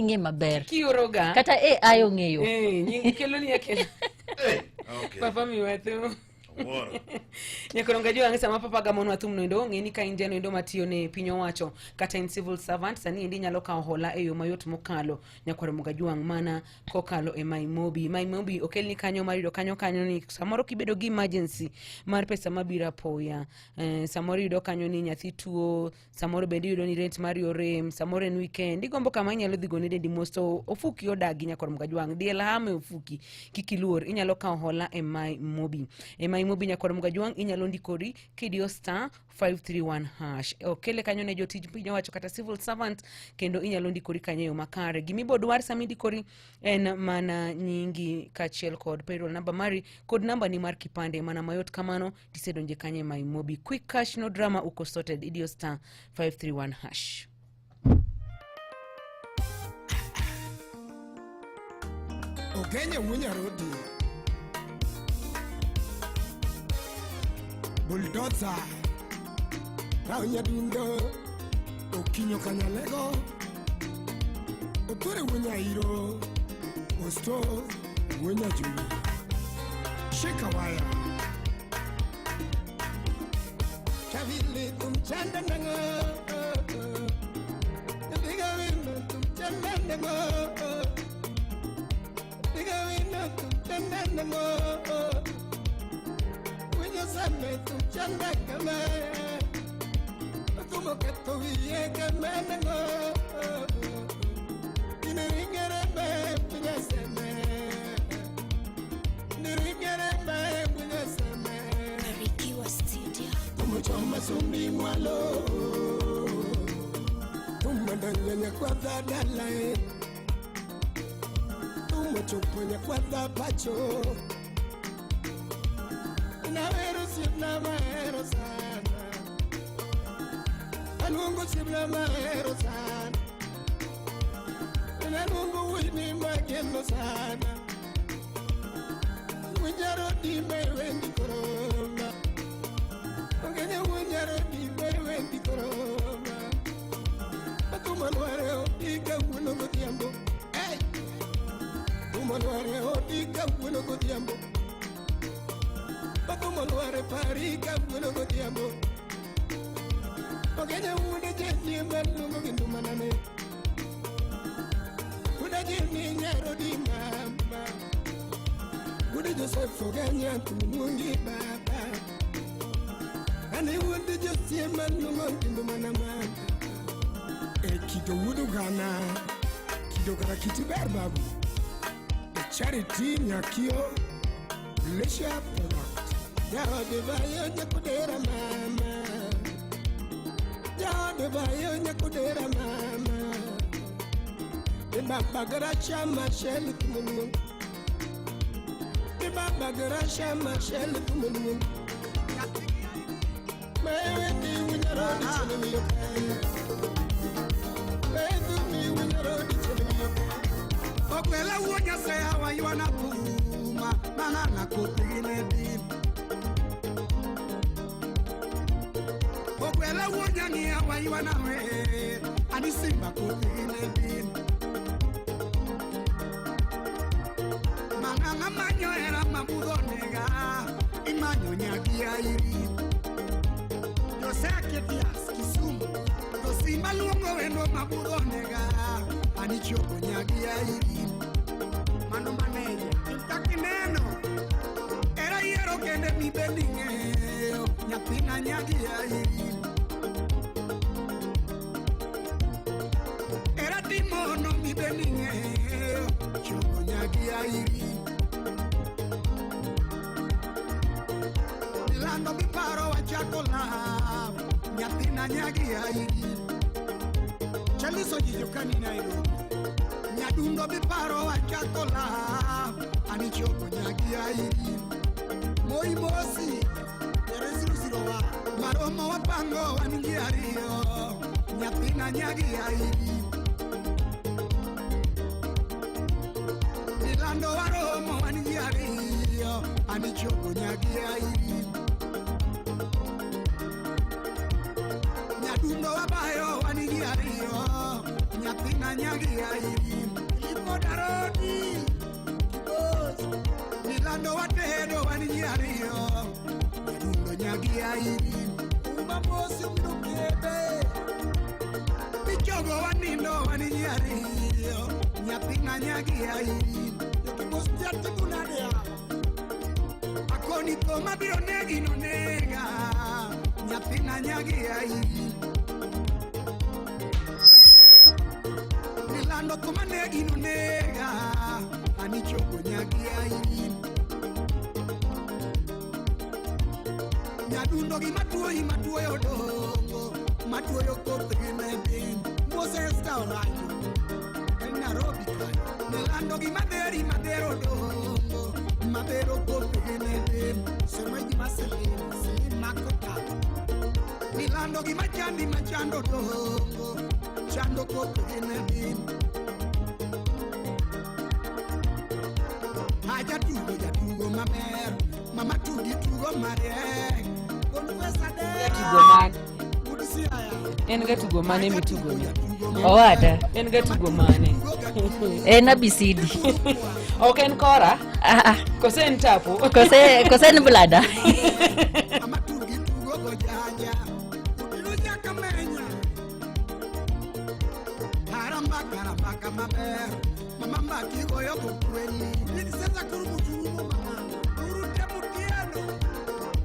ing'e maber. Kioroga. Kata AI ong'eyo. Eh, nying kelo ni akela. Hey, okay. Papa miwa thum. Awuoro. Nyakoronga jwang' sama papa gamonwa thum noendo ng'e ni ka in janoendo matiyo ne piny owacho kata in civil servant sani endi inyalo kawo hola e yo mayot mokalo nyakwaro Mogajwang' mana kokalo e Maimobi. Maimobi okelni kanyo mar yudo kanyo kanyo ni samoro kibedo gi emergency mar pesa mabiro apoya samoro iyudo kanyo ni nyathi tuo, samoro bende iyudo ni rent mari orem, samoro en weekend igombo kama inyalo dhi gone dendi mos to ofuki odagi nyakwar Mgajwang' diel hame ofuki kik iluor inyalo kawo hola e Maimobi. E Maimobi nyakwar Mgajwang' inyalo ndikori kidiyo star 531 hash. Okele kanyo ne jotij piny owacho kata civil servant kendo inyalo ndikori kanyo e yo makare. Gima ibodwar sama indikori en mana nyingi kaachiel kod payroll number mari kod namba ni mar kipande mana mayot kamano tisedonje kanyo e Maimobi. Quick cash no drama uko sorted idiyo star 531 hash. Ogenye wunyarodi Bulldozer Raunyadundo Okinyo Kanyalego Otore Wunyairo Osto Wunyajulu Shikawaya Chavili kumchanda nango Biga wino kumchanda nango Biga wino kumchanda nango Winyo same kumchanda kama Tumo keto wiye kama nango Iniringere me pinya seme Iniringere me pinya seme Barikiwa Studio. Tumuchoma sumbi mwalo Tumadanya nyakwatha dalae Tumuchopo nyakwatha pacho Nawero sibna mahero sana Aluongo sibna mahero sana Aluongo wini mageno sana Winjaro di mewendi korona Ogenya wunyaro di mewendi korona Tumalware odi kawuono godhiambo Hey! Tumalware odi kawuono godhiambo Tumalware pari kawuono godhiambo Ogenya wuode janie maluongo gi ndumanane Wuoda janie nyaro di mama Wuode Joseph Ogenya tumuluongi baba Ane wuode Josie maluongo gi ndumana mama E kido wuod Ugana kido kata kiti ber babu E Charity Nyakio Leisure Product Jaode bayo nyakudera mama Jaode bayo nyakudera mama E baba gracha machel tumungu E baba gracha machel tumungu Mewe di wunyaro di chene miyo Mewe di wunyaro di chene miyo Okwela wuo Nyasaye awaywana kuma mang'ang'a kothine din Okwela wuo nyang'i awaywana we ani simba kothine din Mang'ang'a manyo hera mabudho nega imanyo nyaki airi Josea Ketias Kisumu to simba luongo wendo mabudho nega ani chopo nyaki airi Mano maneja kakineno era yiero kende mibed ing'eyo nyathina nyagi airi Era timono mibed ing'eyo chopo nyagi airi Milando miparo wachako love nyathina nyagi airi Chaliso jijo kani Nairobi Nyadundo miparo wachako love ani chopo nyagi airi Moi mosi ere 001 maromo wapango wan ji ariyo nyathina nyagi airi Milando waromo wan ji ariyo ani chopo nyagi airi Nyadundo wabayo wan ji ariyo nyathina nyagi airi Kodaroni Kibos Milando watedo wan ji ariyo Nyadundo nyagi airi Uma mosi mnukebe Michogo wanindo wan ji ariyo Nyathina nyagi airi Jokibos jatimu nade yawa Akoni tho mabiro negi nonega Nyathina nyagi airi Milando tho manegi nonega Anichogo nyagi airi Nyadundo gi matuoyi matuoyo dongo Matuoyo kothgi ne piny Moses ka oranjo En Nairobi kanyo Milando gi madheri madhero dongo Madhero kothgi ne piny Semeji maselim Selim mako tap Milando gi machandi machando dongo Chando kothgi ne piny Ajatugo jatugo maber Mama tugi tugo mariek Konfesa Jatugo mane? Wuod Siaya En ga tugo mane mitugo ni? Owada. En ga tugo mane? En abisidi. Ok en kora? Ah, ah. Kose en tapo? Kose kose en blada. Mama tugi tugo gojanja Utiru nyaka menya Haramba karambaka maber Mama mbaki goyo gokweli Sasa kurubuturumo mama Urute mutieno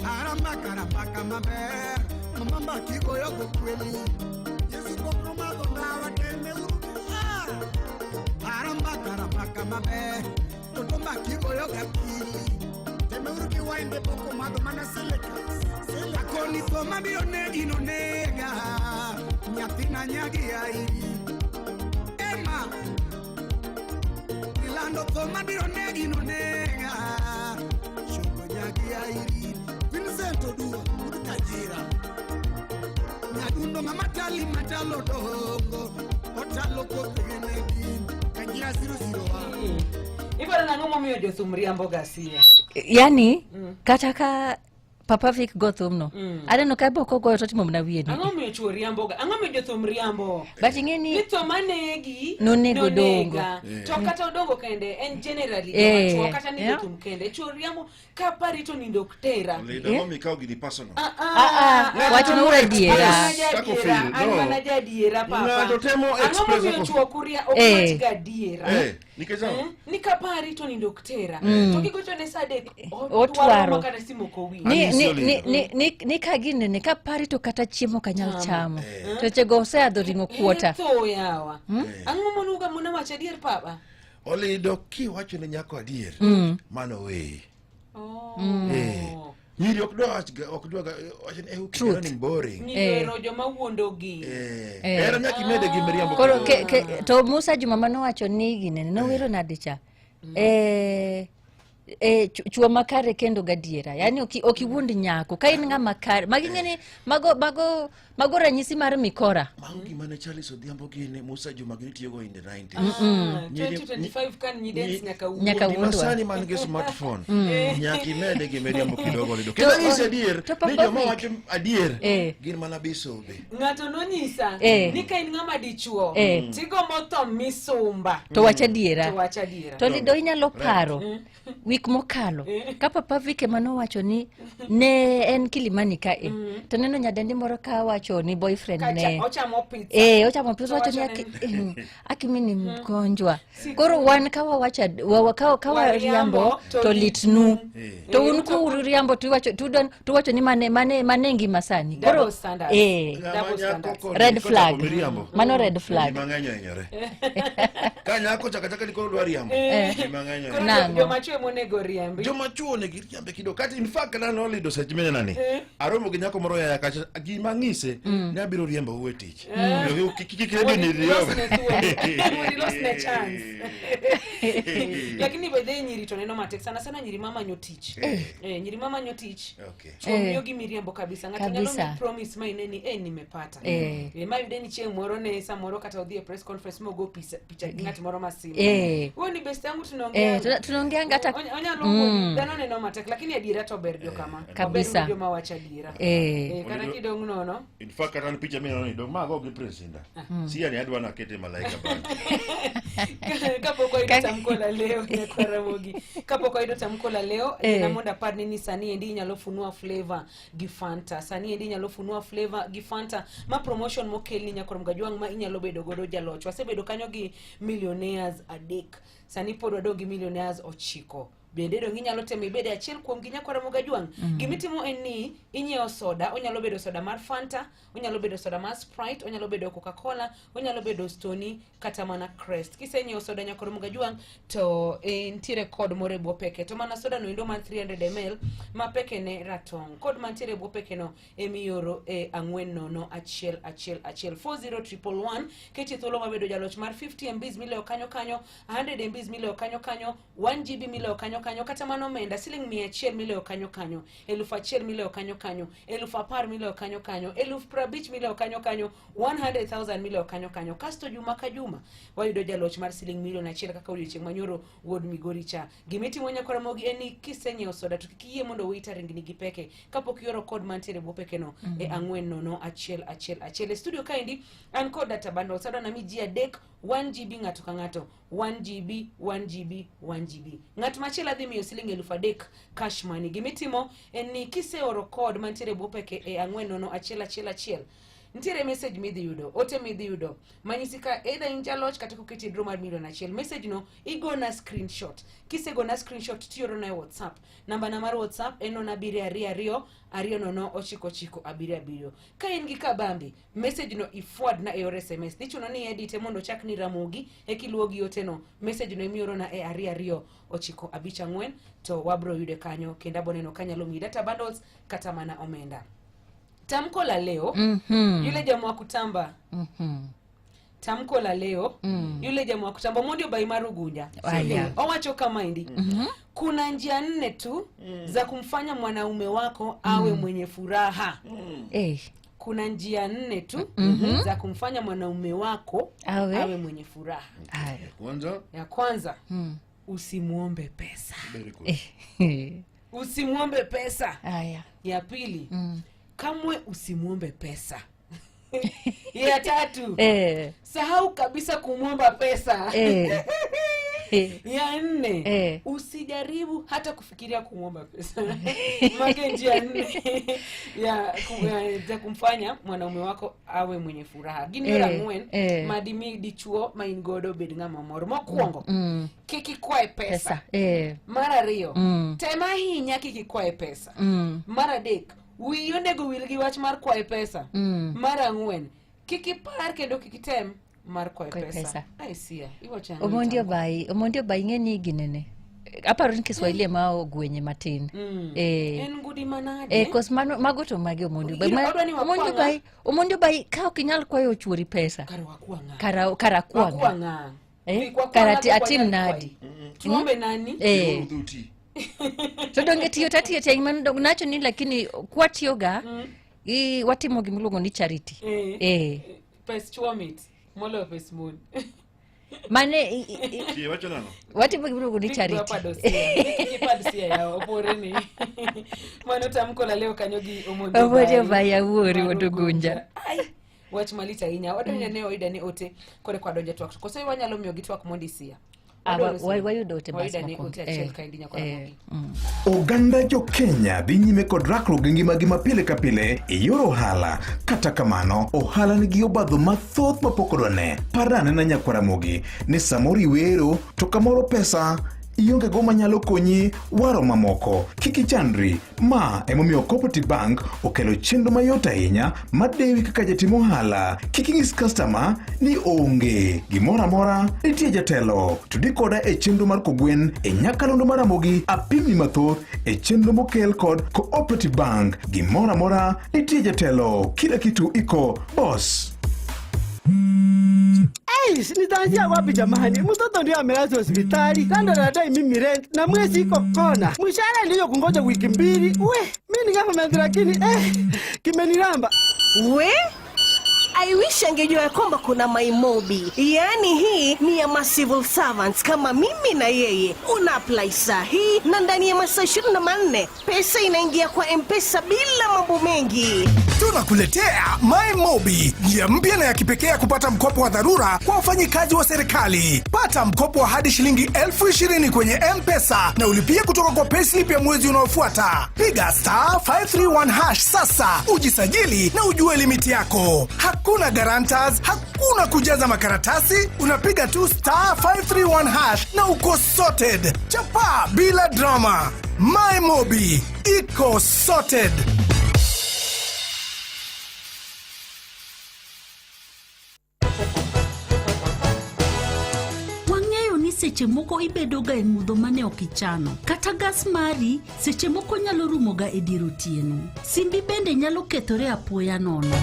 Haramba karambaka maber Mama mbaki goyo gokweli Yesu kopro madho ndawa teme urute Ah! Haramba karambaka maber Toto mbaki goyo gakili Temeuru gi wine pok omadho mana seleka Akoni tho mabiro negi nonega Nyathina nyagi airi Emma Milando tho mabiro negi nonega Chogo nyagi airi Vincent Odua wuod Kajira Nyadundo ng'ama tali matalo dongo Otalo kothgi ne gin Kajira 001 Iparo nang'o momiyo jothum riambo ga siya? Yani kata ka Papa Vic go thumno. Aneno ka bok ogoyo to otimo mana wiye ni. Ang'o momiyo chuo riambo ga? Ang'o momiyo jothum riambo? But ing'e ni Ni tho manegi Nonego nonega. Odongo. To kata odongo kende en generally Eh, joma chuo kata ni yeah. jothum kende chuo riambo ka pari to nindo ok tera. Lindo momi ikaw gini personal. Ah, Ah, ah, wach moro adiera. An Kako feel, mana jadiera, an no. mana jadiera papa. Ng'ato temo Ang'o express momiyo kako- chuo ok uria- ok Eh. wach ga adiera? Eh, nikech ang'o? Eh, Ni kapari to nindo ok tera. To kigochone sa adek, Otwaro. otwaro ma kata simu ok owinj. ni, Anyisi ni, Olindo. ni, ni, ni, ni ka ginene ka pari to kata chiemo ok anyal chamo to chego oseadho ring'o kuota Eh, tho yawa. Ang'o monuga mona wacho adier papa? Olindo kiwacho ne nyako adier, mano weyi. Oh. Eh, Nyiri ok dwa wach ga- ok dwa ga- wacho ni eh, kijana ni boring. Nyiri ohero joma wuondogi. Eh, Eh. hera nyaka imede gi miriambo. koro ke, ke, to Musa Juma manowacho ni ginene nowero nade cha eh, eh, chuo makare kendo gadiera yani ok iwuond nyako ka in ng'ama kare magi ng'eni mago, mago, mago ranyisi mar mikora Mago gima ne Charles Odhiambo gini Musa Juma gini tiyogo in the 90s. Ah, Nyiri- 2025 kan nyidens nyaka wuo. Nyaka Gima wuondwa. sani man gi smartphone nyaka imede gi miriambo kidogo lido. To- Kendo anyisi adier to ni Papa joma Vic- wacho adier Eh. gin mana bisobe. Ng'ato nonyisa Eh. ni ka in ng'ama dichuo Eh. tigombo tho misumba to wach adiera to wach adiera. to lido inyalo paro wik mokalo ka papa Vic ema nowacho ni ne en Kilimani ka e to neno nyadendi moro ka wacho ni boyfriend Kacha, ne ochamo pizza. Eh, ochamo pizza To wacho ni wacho aki mi ni mgonjwa koro wan ka wawacho ka Wariambo, wariambo to to litnu to Eh, un kuuriambo tuwacho tuwacho ni mane mane mane ngima sani Double standards. eh Ng'ama Double nyako standards. koni red kochako flag miriambo, mano red ji flag mang'eny ohinyore. Ka nyako chaka chaka ni koro dwa riambo. Ji mang'eny Koro ohinyore. Nang'o? joma chwo emonego riembi. Joma chuo onego iriambe kidogo. Kata in fact kata nolido sech minena ni. Aromo gi nyako moro yaya kacha gima ng'ise ni abiro riembo u e tich. Kik kik redio ni Mondo ilosne riembe. thuolo. Mondo ilosne chance. Lakini by the way nyiri to neno matek sana sana nyiri mamanyo tich. Eh, nyiri mamanyo tich. Okay. Chuo Eh. miyo gi miriambo kabisa. Ng'ato nyalo Kabisa. mi promise ma ine ni eh nimepata. Eh. Eh, ma yude ni chieng' moro ne samoro kata odhi e press conference mogo picha picha gi ng'at moro masimo. Eh. Wewe ni best yangu tunaongea. Eh, tunaongeanga hata Onyalo wuoyo. Dhano neno matek lakini adiera to ber jo kama. Kabisa. Ober joma wacho adiera. Eh. Eh, kata kidong' nono. In fact kata an picha mineno ni dong mago gi Prince Indah. Sia ni adwa nakete malaika bang. Kapok wayudo tamko la leo, Nyakwar Ramogi, kapok wayudo tamko la leo, na mondo aparni ni sani endi inyalo funua flavor gi Fanta. Sani endi inyalo funua flavor gi Fanta ma promotion mokelni Nyakwar Mgajwang' ma inyalo bedo godo jaloch. Wasebedo kanyo gi millionaires 3, sani pod wadong' gi millionaires 9. Bende dong' inyalo temo ibede achiel kuom gi Nyakwar Ramogi Ajwang'. Gimitimo en ni inyiewo soda, onyalo bedo soda mar Fanta, onyalo bedo soda mar Sprite, onyalo bedo Coca-Cola, onyalo bedo Stony kata mana Crest. Kisenyiewo soda Nyakwar Ramogi Ajwang' to nitiere kod moro e bwo peke, to mana soda no endo mar 300 ml ma peke ne ratong'. Kod mantiere e bwo peke no emioro e 4 0 1 1 1 40111. Keti thuolo mabedo jaloch mar 50 MBs miloyo kanyo kanyo, 100 MBs miloyo kanyo kanyo, 1 GB miloyo kanyo kanyo, kata mano omenda siling 100 miloyo kanyo kanyo, 1000 miloyo kanyo kanyo, 10,000 miloyo kanyo kanyo, 50,000 miloyo kanyo kanyo, 100,000 miloyo kanyo kanyo. Kasto juma ka juma wayudo jaloch mar siling milion 1 kaka odiochieng' manyoro wuod Migori cha. Gimitimo Nyakwar Ramogi en ni kisenyiewo soda to kik iyie mondo waiter ringni gi peke kapok ioro kod mantiere e bwo peke no e 4 0 1 1 1. E studio kaendi an kod data bundles, adwa nami ji 3 1 GB ng'ato ka ng'ato, 1 GB, 1 GB, 1 GB. Ng'at machielo adhi miyo siling 3,000 cash money. Gimitimo en ni kiseoro kod mantiere e bwo peke e 4 0 1 1 1, nitiere message midhi yudo, ote midhi yudo manyisi ka either in jaloch kata koketi e draw mar milion 1. Message no igona screenshot. Kisegona screenshot tiorona e WhatsApp. Namba na mar WhatsApp en 0 7 2 2 0 9 9 7 7. Ka in gi kabambi, message no i-forward na e yor SMS. Dhi chuno ni edite mondo ochak ni Ramogi e kiluwo gi ote no. Message no imiorona e 2 2 9 5 4 to wabro yude kanyo kendo abo neno kanyalo miyi data bundles kata mana omenda. Tamko la leo, yule jamaa wa kutamba. Tamko la leo, yule jamaa wa kutamba Mondi Obai mar Ugunja. Aya. Owacho kama endi. Kuna njia 4 tu za kumfanya mwanaume wako awe mwenye furaha. Kuna njia 4 tu za kumfanya mwanaume wako Awe. awe mwenye furaha. Aya. Kwanza, Ya kwanza, usimuombe pesa. Very good. Usimuombe pesa. Aya. Ya pili, kamwe usimuombe pesa. Ya tatu, sahau kabisa kumwomba pesa. Ya 4, usijaribu hata kufikiria kumwomba pesa. Make njia 4 ya kumfanya mwanaume wako awe mwenye furaha. Gin yore 4 madimi dichuo ma in godo bed ng'ama mor. Mokwongo, kik ikwaye pesa. Pesa. Mar ariyo, tem ahinya kik ikwaye pesa. Mar adek, wiyi onego wil gi wach mar kwaye pesa. Mar 4, kik ipar kendo kik item mar kwayo Kwayo pesa. pesa. Ai sia, iwacho ang'o Omondi tamko? Obai, Omondi Obai ng'e ni ginene. Aparo ni Kiswahili ema ogwenye matin. En ngudi manade? Kos mano mago to magi Omondi Obai. Odwa ni Omondi wakwang'a? Obai, Omondi Obai ka ok inyal kwayo chuori pesa. Kare wakwang'a. Kara kwang'a. Wakwang'a. Kara atim nadi? Tuombe nani? Udhuti. To donge tiyo tatiyo tiyo mano dong nacho ni lakini kwatiyoga watimo gimiluongo ni charity. Pes chuo mit moloyo pes mon. Mane Tie wacho nang'o? Watimo gimiluongo ni charity. Kik ipad sia yawa, opore ni. Mano tamko la leo kanyo gi Omondi Omondi Obai. Obai awuori Mar wuod Ugunja. Ai, wach malich ahinya. Wadonjo ne oyuda ni ote kore kwa donjo twak. Koso wanyalo miyo gi twak mondi sia. Ah, wayudo ote bas Wayudo ni mokwongo. ote achiel kaendi Nyakwar Ramogi. Oganda jo Kenya dhi nyime kod rakruok gi ngimagi ma pile ka pile e yor ohala. Kata kamano, ohala nigi obadho mathoth mapok odwane. Par anena Nyakwar Ramogi ni samoro iwero to kamoro pesa ionge go manyalo konyi waro mamoko. Kik ichandri, ma emomiyo Cooperative Bank okelo chenro mayot ahinya madewi kaka jatim ohala. Kik inyis customer ni onge gimoro amora, nitie jatelo. Tudi koda e chenro mar kogwen e nyakalondo mar Ramogi apimni mathoth e chenro mokel kod Cooperative Bank. Gimoro amora nitie jatelo, kila kitu iko boss. Hey, nitaanzia wapi jamani? Mtoto ndio amelazwa hospitali, kando anadai mimi rent na mwezi iko kona, mshahara ndiyo kungoja wiki 2. We, mimi ni government lakini kimeniramba. We? I wish angejua ya kwamba kuna MyMobi. Yaani hii ni ya ma civil servants kama mimi na yeye. Una apply saa hii na ndani ya masaa 24 pesa inaingia kwa M-Pesa bila mambo mengi. Tunakuletea MyMobi, njia mpya na ya kipekee ya kupata mkopo wa dharura kwa wafanyikazi wa serikali. Pata mkopo wa hadi shilingi 20,000 kwenye M-Pesa na ulipie kutoka kwa payslip ya mwezi unaofuata. Piga star 531 hash sasa ujisajili na ujue limiti yako. Hakuna guarantors, hakuna kujaza makaratasi, unapiga tu star 531 hash na uko sorted. Chapa bila drama. MyMobi iko sorted. Wang'eyo ni seche moko ibedoga e mudho mane ok ichano. Kata gas mari seche moko nyalo rumoga e dier otieno. Simbi bende nyalo kethore apoya nono.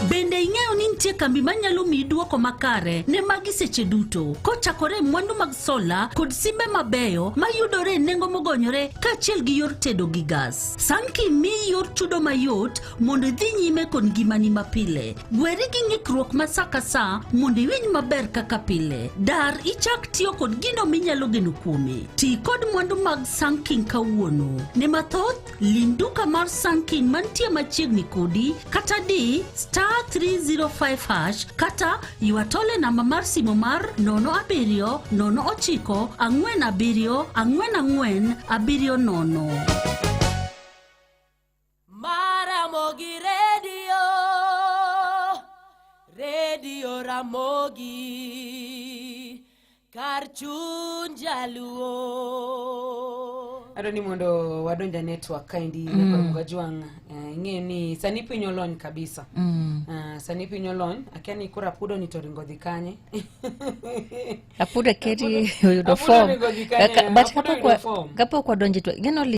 Bende ing'eyo ni nitie kambi manyalo miyi duoko makare ne magi seche duto kochakore e mwandu mag sola kod simbe mabeyo mayudore e nengo mogonyore kaachiel gi yor tedo gi gas. Sanki miyi yor chudo mayot mondo idhi nyime kod ngimani mapile. Weri gi ng'ikruok ma sa ka sa mondo iwinj maber kaka pile. Dar ichak tiyo kod gino minyalo geno kuome. Ti kod mwandu mag Sanking kawuono. Ne mathoth, lim duka mar Sanking mantie machiegni kodi kata di star 305 hash kata ywa tol e namba mar simo mar 07 09 47 44 70. Maramogi Radio, Radio Ramogi, kar chuny jaluo. Adwa ni mondo wadonj e network kaendi mm. Kajwang' ing'eyo ni sani piny olony kabisa. Sani piny olony, akia ni koro apudo ni to ringo dhi kanye. Apudo keti oyudo Apudo form. oringo dhi kanye, But Apudo kapok oyudo form. kapok wadonjo e twak, gino